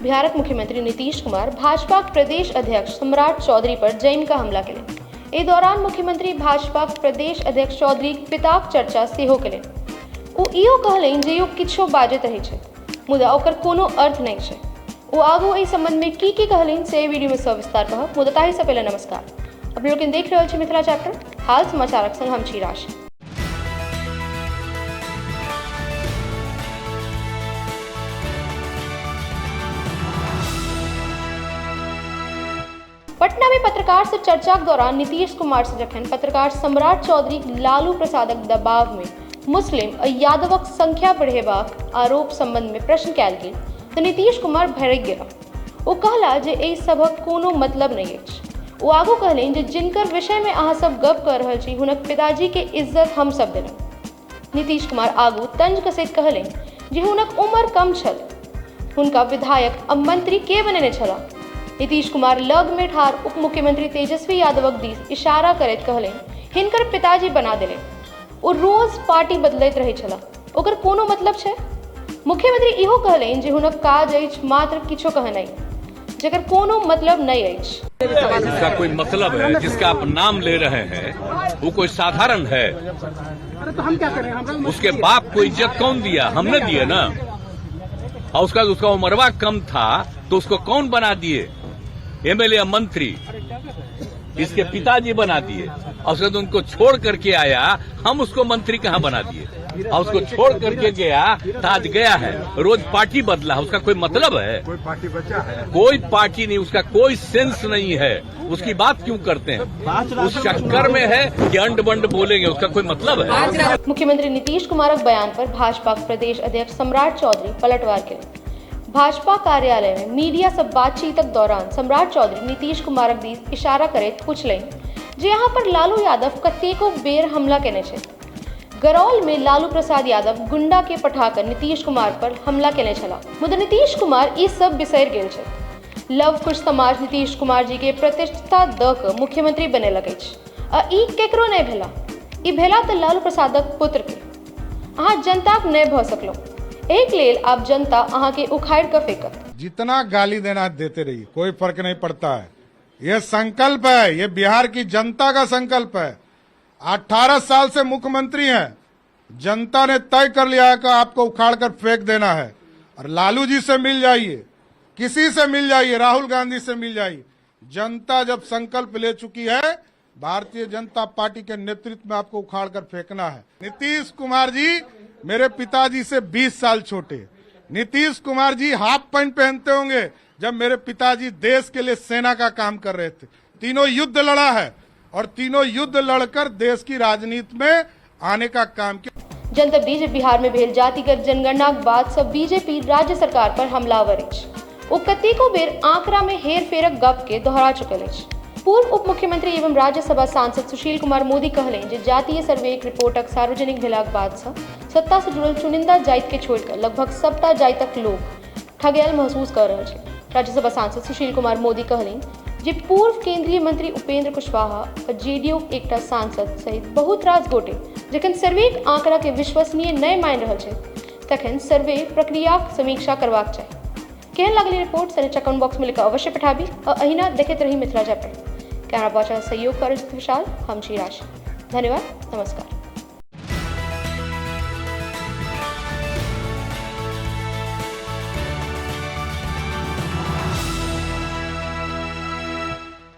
बिहारक मुख्यमंत्री नीतीश कुमार भाजपाक प्रदेश अध्यक्ष सम्राट चौधरी पर जमि कऽ हमला केलनि। एहि दौरान मुख्यमंत्री भाजपाक प्रदेश अध्यक्ष चौधरीक पिताक चर्चा सेहो केलनि। ओ इहो कहलनि जे ओ किछो बाजैत रहैत छथि, मुदा ओकर कोनो अर्थ नहि छै। ओ आगू एहि संबंधमे की की कहलनि से एहि वीडियोमे सविस्तार कहब, मुदा ताहिसँ पहिले नमस्कार। अपने लोकनि देख रहल छी मिथिला चैप्टर, हाल समाचारक संग हम छी राशि। पटना में पत्रकार से चर्चाक दौरान नीतीश कुमार से जखन पत्रकार सम्राट चौधरी लालू प्रसादक दबाव में मुस्लिम आ यादवक संख्या बढ़ेबाक आरोप संबंध में प्रश्न कयल गेल तऽ नीतीश कुमार भड़कि गेलाह। ओ कहला जे एहि सभक कोनो मतलब नहि अछि। ओ आगू कहलनि जे जिनकर विषय में अहाँ सब गप कऽ रहल छी हुनक पिताजी के इज्जत हम सब देलहुँ। नीतीश कुमार आगू तंज कसैत कहलनि जे हुनक उम्र कम छल, हुनका विधायक आ मंत्री के बनेने छलाह। नीतीश कुमार लग मे ठाढ़ उप मुख्यमंत्री तेजस्वी यादवक दिस इशारा करैत कहलनि, हिनकर पिताजी बना देलनि। ओ रोज पार्टी बदलैत रहैत छलाह, ओकर कोनो मतलब छै? मुख्यमंत्री इहो कहलनि जे हुनक काज अछि मात्र किछो कहनाइ, जकर कोनो मतलब नहि अछि। जिसका कोई मतलब है, जिसका आप नाम ले रहे हैं, वो कोई साधारण है? अरे तो हम क्या करें? हम उसके बाप को इज्जत कौन दिया? हमने दिए ना। और उसका उसका उमरवा कम था तो उसको कौन बना दिए एमएलए मंत्री? इसके पिताजी बना दिए। और उसके बाद उनको छोड़ करके आया, हम उसको मंत्री कहाँ बना दिए? और उसको छोड़ करके गया तो आज गया है, रोज पार्टी बदला है, उसका कोई मतलब है? कोई पार्टी बचा है? कोई पार्टी नहीं, उसका कोई सेंस नहीं है। उसकी बात क्यों करते हैं? उस चक्कर में है कि अंड बंड बोलेंगे, उसका कोई मतलब है? मुख्यमंत्री नीतीश कुमारक बयान पर भाजपाक प्रदेश अध्यक्ष सम्राट चौधरी पलटवार केलनि। भाजपा कार्यालय में मीडिया से बातचीतक दौरान सम्राट चौधरी नीतीश कुमारक दिस इशारा करैत पूछलनि जे यहाँ पर लालू यादव कतेको बेर हमला केने छथि। गरौल में लालू प्रसाद यादव गुंडा के पठाकर नीतीश कुमार पर हमला केने छलाह, मुदा नीतीश कुमार ई सब बिसरि गेल छथि। लव कुश समाज नीतीश कुमार जी के प्रतिष्ठा दऽ कऽ मुख्यमंत्री बनेलक अछि आ ई केकरो नहि भेला। ई भेला तऽ लालू प्रसादक पुत्र के। अहाँ जनताक नहि भऽ सकलहुँ, एहिके लेल आब जनता अहाँके उखाड़ि कऽ फेकत। जितना गाली देना देते रहिए, कोई फर्क नहीं पड़ता है। ये संकल्प है, ये बिहार की जनता का संकल्प है। 18 साल से मुख्यमंत्री हैं, जनता ने तय कर लिया है कि आपको उखाड़ कर फेंक देना है। और लालू जी से मिल जाइए, किसी से मिल जाइए, राहुल गांधी से मिल जाइए, जनता जब संकल्प ले चुकी है, भारतीय जनता पार्टी के नेतृत्व में आपको उखाड़ कर फेंकना है। नीतीश कुमार जी मेरे पिताजी से 20 साल छोटे। नीतीश कुमार जी हाफ पैंट पहनते होंगे जब मेरे पिताजी देश के लिए सेना का काम कर रहे थे। तीनों युद्ध लड़ा है और तीनों युद्ध लड़कर देश की राजनीति में आने का काम किया। जनतब दी जे बिहार में भेल जातिगत जनगणनाक बाद सँ बीजेपी राज्य सरकार पर हमलावर अछि। ओ कतेको बेर आंकड़ा में हेरफेरक गप के दोहरा चुकल अछि। पूर्व उप मुख्यमंत्री एवं राज्यसभा सांसद सुशील कुमार मोदी कहलनि जे जातीय सर्वेक रिपोर्टक सार्वजनिक भेलाक बाद सँ सत्ता सँ जुड़ल चुनिंदा जाति के छोड़ि कऽ लगभग सबटा जातिक लोक ठगायल महसूस कऽ रहल छथि। राज्यसभा सांसद सुशील कुमार मोदी कहलनि जे पूर्व केंद्रीय मंत्री उपेंद्र कुशवाहा आ जेडीयूक एकटा सांसद सहित बहुत रास गोटे जखन सर्वेक आंकड़ा के विश्वसनीय नहि मानि रहल छथि तखन सर्वे प्रक्रियाक समीक्षा करबाक चाही। केहन लागल ई रिपोर्ट से नीचा कमेंट बॉक्स में लिख अवश्य पठाबी आ अहिना देखैत रही मिथिला चैप्टर। कैमरा पर्सन सहयोग करै छथि विशाल, हम छी राशि। धन्यवाद, नमस्कार।